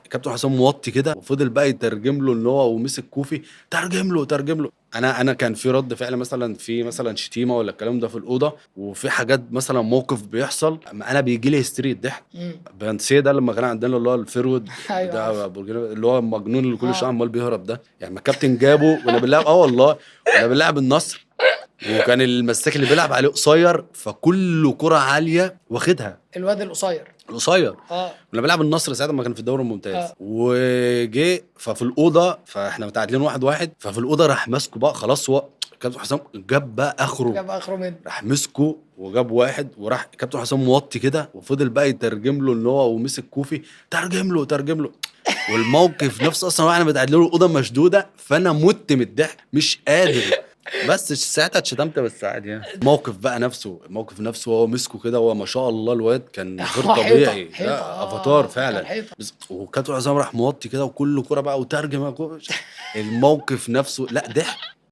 كابتن حسام موطي كده وفضل بقى يترجم له ان هو ومسك كوفي، ترجم له ترجم له. انا كان في رد فعل مثلا، في مثلا شتيمه ولا الكلام ده في الاوضه، وفي حاجات مثلا موقف بيحصل انا بيجي لي هستيريا الضحك. بنسيه ده لما كان عندنا اللي هو ال forward أيوة بتاع عارفه. بوركينا، اللي هو المجنون اللي كل شوية عمال بيهرب ده، يعني ما الكابتن جابه وانا بنلعب، والله وانا بنلعب النصر، وكان المساك اللي بيلعب عليه قصير، فكل كرة عالية واخدها الواد القصير. القصير. كنا بنلعب النصر ساعتها ما كان في الدوري الممتاز. وجه ففي الاوضه، فاحنا متعادلين 1-1، ففي الاوضة راح ماسكه بقى خلاص، هو كابتن حسام جاب بقى اخره، جاب اخره منه، راح مسكه وجاب واحد، وراح كابتن حسام موطي كده وفضل بقى يترجم له ان هو ومسك كوفي، ترجم له ترجم له. والموقف نفسه اصلا واحنا متعادلين الاوضة مشدوده، فانا مت من الضحك مش قادر، بس ساعتها اتشتمت بس عادي يعني. الموقف بقى نفسه، الموقف نفسه وهو مسكه كده، هو ما شاء الله الواد كان غير طبيعي، حيطة. لا افاتار فعلا. كان حيطة. بس وكابتن حسام راح موطي كده وكل كرة بقى وترجم الموقف نفسه، لا ضحك.